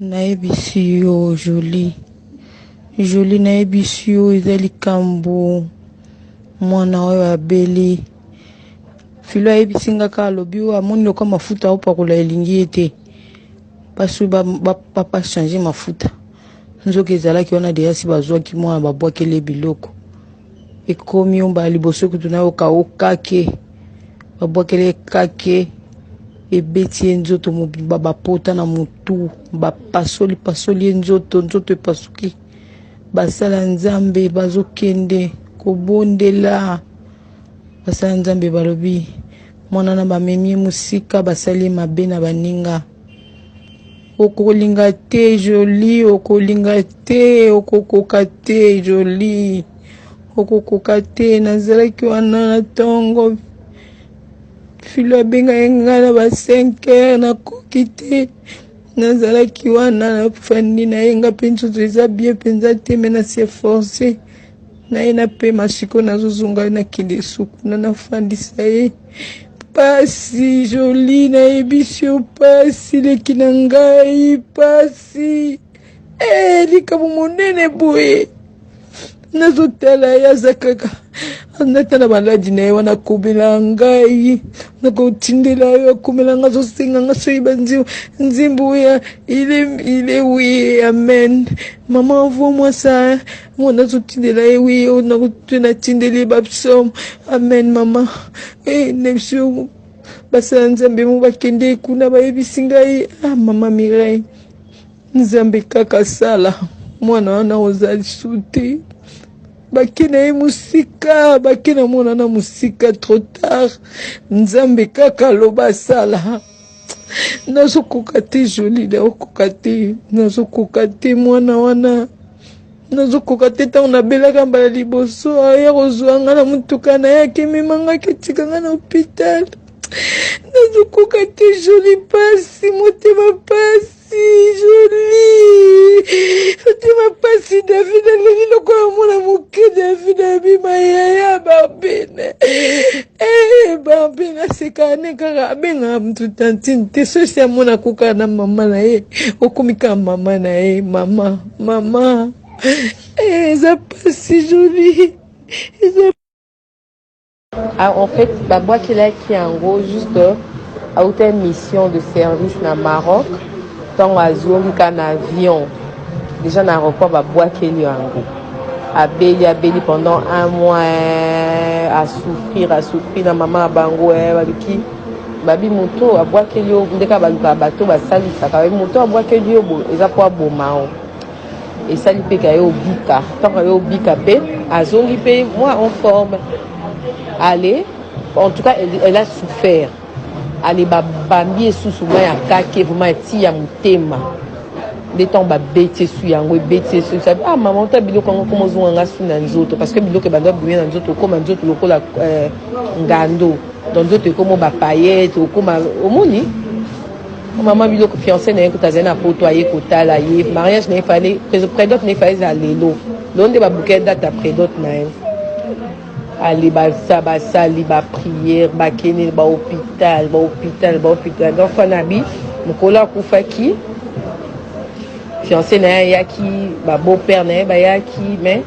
Nayebisi yo Jolie, Jolie nayebisi yo eza likambo mwana oyo abeli. Filo ayebisi nga kaka alobi oyo amoni lokola mafuta aopakola elingi ye te. Basi ba, ba, ba, ba changer mafuta. Nzoka ezalaki wana deja si bazwaki mwana babwakeli ye biloko. Ekomi yo mbala liboso kutu nayoka okake. Babwakeli ye kake. Ebeti ye nzoto mobimba bapota na mutu bapasoli pasoli ye nzoto nzoto epasuki basala nzambe bazokende kobondela basala nzambe balobi mwana na bamemi ye mosika basali ye mabe na baninga okolinga te joli okolinga te okokoka te joli okokoka te nazalaki wana na ntongo Filo abengaki ngai na ba 5 heures nakoki te nazalaki wana nafandi na ye nga mpe nzoto eza bien mpenza te me na se force na ye napema sikoyo nazozonga nakende sukuna nafandisa ye pasi joli nayebisi yo pasi leki na ngai pasi eh, likambo monene boye nazotala ye aza kaka natala maladi na ye wana akomela ngai nakotindela yo akomela ngai azosenga ngai soki banzembo ya ile oui amen mama envoie moi ça moi nazotindela ye oui natindeli ye bapsaume amen mama e nebiso basala nzambe mo bakende kuna bayebisi ngai ah mama mireille Nzambe kaka sala mwana wana oza lisu te bake na ye mosika bake na mwana na mosika trop tard nzambe kaka aloba asala nazokoka te joli naokoka te nazokoka te mwana wana nazokoka te ntango nabelaka mbala liboso aya kozwa nga na motuka na ye akemema nga aketika nga na hopital nazokoka te joli pasi motema pasi Si joli motema pasi David aleli lokola mwana moke David abima yaya Barbine eh Barbine asekaka ne kaka abengaka motu tantine te sosi amona kokaka na mama na ye okomi kaka mama na ye mama mama eh eza pasi joli eza Ah, en fait, babwakelaki yango juste auta mission de service na Maroc ntango azongi ka na avion déjà na aéroport babwakeli yango abeli abeli pendant un mois eh, asouffrir asouffrir na mama ya bango eh, babiki babi moto abwakeli yo ndeka balukaka bato basalisaka babi moto abwakeli yo eza mpo aboma yo esali mpe kaye obika ntango aye obika mpe azongi mpe mwa en forme ale en tout cas elle, elle a souffert ale babambi esusu mai ya kake vraiment eti ya motema nde ntango babeti esu yango ebeti esu ah mama ota biloko yango koma ozonga nga su na nzoto parce que biloko ebanda obimi na nzoto okoma nzoto lokola euh, ngando donc nzoto ekoma bapayete okoma omoni Maman biloko fiancé na ye kutu azali na poto aye kotala ye mariage na ye fallait prédot na ye fallait ezala lelo lelo nde babuke date ya prédot na ye ale basa basali ba prière bakende ba hôpital ba hôpital ba hôpital donc fana abi mokolo akufaki fiancé na ye ayaki ba beau père na ye bayaki mais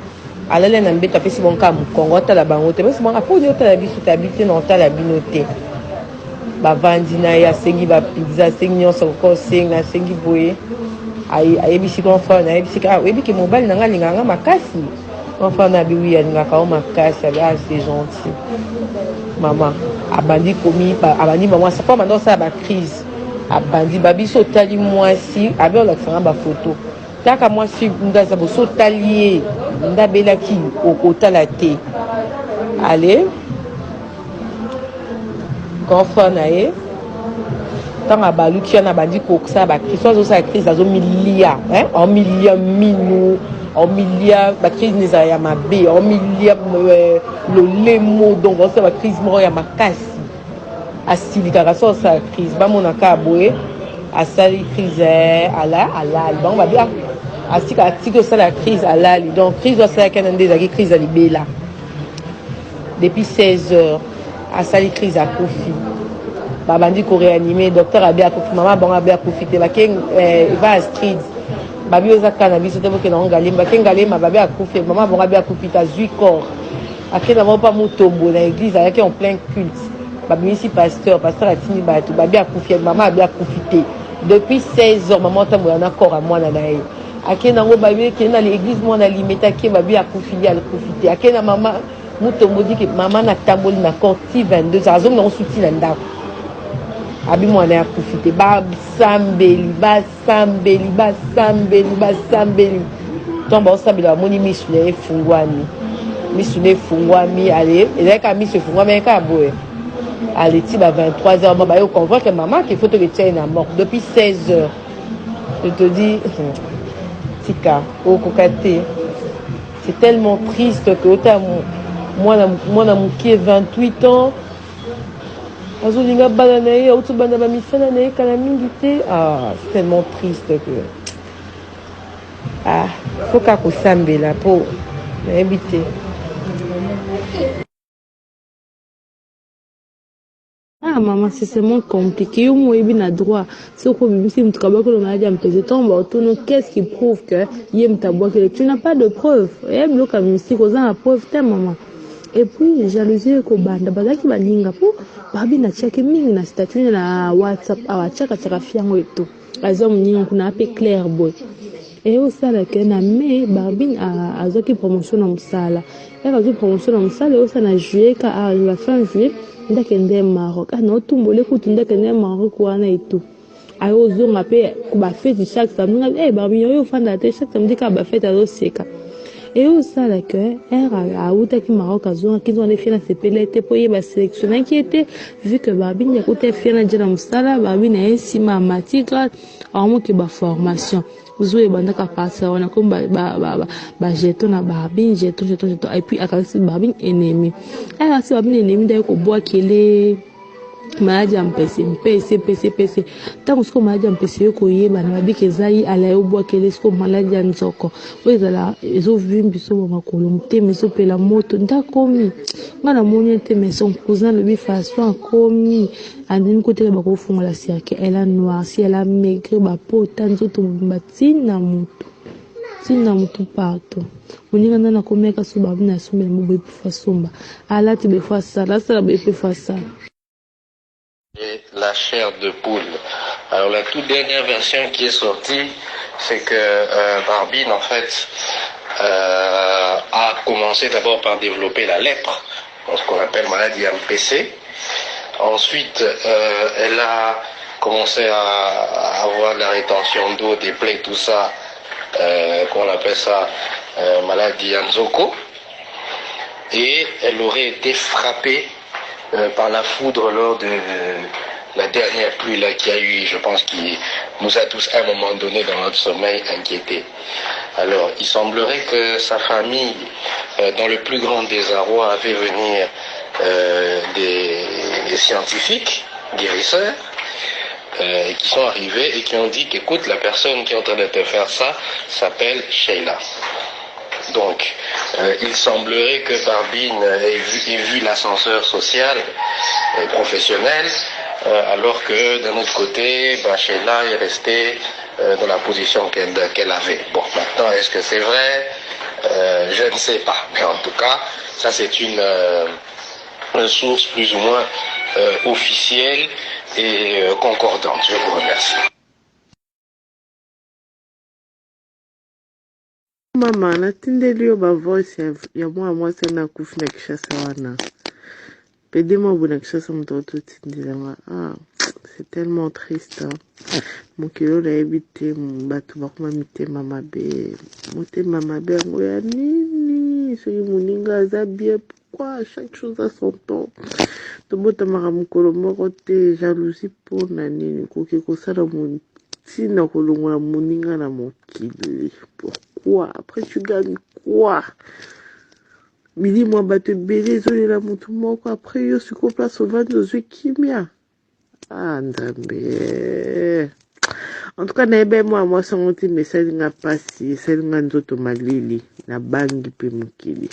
alali na mbeto apesi bango kaka mokongo atala bango te basi bango aponi otala biso te abi te na otala bino te bavandi na ye asengi ba pizza asengi nyonso akoki osenga asengi boye ayebisi grand frère na ayebisi ah oyebi ke mobali na ngai alingaka ngai makasi grand frère na abi wi alingaka yo makasi abi ah c'est gentil mama abandi komi abandi bango po abanda kosala ba crise abandi babiso otali mwasi abi olakisa ngai bafoto Kaka mwasi nde aza boso otali ye nde abelaki okotala te ale grand frère na ye ntango abaluki wana abandi kosala bacrise azosala crise azomilia aomilia minu aomilia bacrise ezala ya mabe aomilia euh, lolemo donc aosala bacrise moko ya makasi Asilikaka soki asala crise bamona kaka boye asali crise eh, ala alali bango babi ah, asika atiki osala crise alali donc crise oyo asalaki wana nde ezalaki crise ya libela depuis 16 heures asali crise akufi. Babandi ko réanimer, docteur abi akufi, mama bango abi akufi te. Bake eva Astrid, babi oza kaka na biso te, bokenda ngo Ngalema. Bake Ngalema, babi akufi, mama bango abi akufi te. Azwi corps, akenda bango mpa Mutombo na église, ayaki en plein culte, babimisi pasteur, pasteur atindi bato, babi akufi, mama abi akufi te. Depuis 16 heures mama otambola na corps ya mwana na ye. Akenda yango, babi ekende na l'église, mwana Limete, ake, babi akufi, ye akufi te. Ake na mama Mutombo, dike mama natamboli na corps ti 22 heures, azongi nango suti na ndako, abi mwana ya akufi te. Basambeli, basambeli, basambeli, basambeli. Ntango baosambela, bamoni misu na ye efungwami, misu na efungwami. Ale ezalaki kaka misu efungwami, ayeki kaka boye. Ale ti ba 23 heures, baye convaincre mama qu'il faut toketia ye na morgue depuis 16 heures. Je te dis, tika okoka te, c'est tellement triste que ota mwana, mwana moke, 28 ans, azolinga bana na ye, auti banda bamisala na ye kala mingi te. Ah, c'est tellement triste que, ah, faut kaka kosambela mpo nayebi te. Ah maman, c'est seulement compliqué. Yo moyebi na droit. Soki obimisi moto kabwakelo maladi ya mpese, ntango baotuna qu'est-ce qui prouve que ye moto abwakeli, tu n'as pas de preuve. Oya biloko ya mystique, oza na preuve te, mama. Et puis jalousie ekobanda. Bazalaki baninga, mpo babi natiaki mingi na statut na WhatsApp awa, atiakatiaka fi yango eto aza moninga kuna ape claire boye. Eyosala ke na mai Barbine azwaki promotion na mosala. Ere azwi promotion na mosala, eyosala na juillet ka la fin juillet nde akende Maroc. Ah, naotumbole kutu nde akende Maroc wana etu ayozonga mpe bafeti chaque samedi. Nga eh Barbine oyo ofanda te, chaque samedi kaka bafeti, azoseka. Eyosala ke ere awutaki Maroc, azongaki nzonga nde fiana sepele te, mpo ye basélectionnaki ye te, vu que Barbine akuta fiana dia na mosala. Barbine aye nsima ya matigra aomoki baformation zuwa ebandaka partir wana komi bajeton na Barbine, jeton, jeton, jeton. Et puis akangisi Barbine ennemi, akangisi Barbine ennemi, nde aye kobwakele maladi ya mpese, mpese, mpese, mpese. Ntango sikoyo maladi ya mpese yo koyebana, babiki eza ye ala ye obwakele sikoyo maladi ya nzoko oyo ezala ezovimbi biso ba makolo, motema ezopela moto. Nde akomi, nga namoni ye te, mais son cousin alobi façon akomi, andimi koteka, bakofungola cercueil, elle a noirci, elle a maigri, bapota nzoto mobimba, ntina motu, ntina motu partout. Moninga nde nakomiaka so babi na asombela mo boye, mpo asomba alati boye, fo asala asala boye mpe fo asala. Et la chair de poule. Alors la toute dernière version qui est sortie, c'est que Barbine en fait a commencé d'abord par développer la lèpre, ce qu'on appelle maladie MPC. Ensuite, elle a commencé à avoir de la rétention d'eau, des plaies, tout ça, qu'on appelle ça maladie Anzoko. Et elle aurait été frappée par la foudre lors de la dernière pluie là qu'il y a eu, je pense, qui nous a tous à un moment donné dans notre sommeil inquiétés. Alors, il semblerait que sa famille, dans le plus grand désarroi, avait venir des scientifiques, guérisseurs, qui sont arrivés et qui ont dit qu'écoute, la personne qui est en train de te faire ça s'appelle Sheila. Donc, il semblerait que Barbine ait vu l'ascenseur social et professionnel, alors que d'un autre côté, bah, Sheila est restée dans la position qu'elle avait. Bon, maintenant, est-ce que c'est vrai? Je ne sais pas. Mais en tout cas, ça c'est une source plus ou moins officielle et concordante. Je vous remercie. Mama, natindeli yo bavoice ya mwana mwasi wana akufi na Kinshasa wana pede mwa boye na Kinshasa. Moto aototindelanga. Ah, c'est tellement triste, hein. Mokili oyo nayebi te, bato bakoma mitema mabe. Motema mabe yango ya nini? Soki moninga aza bien, pourquoi? Chaque chose a son temps. Tobotamaka mokolo moko te. Jalousie mpona nini? Koki kosala ntina kolongola moninga na mokili, pourquoi? Après tu gagnes quoi? Milimo ya bato ebele ezolela motu moko, après yo sikoyo place ovandi ozwi kimia. Ah, Nzambe! En tout cas nayebi mwana mwasi yango te, mais esalinga mpasi, esalinga nzoto malili, nabangi mpe mokili.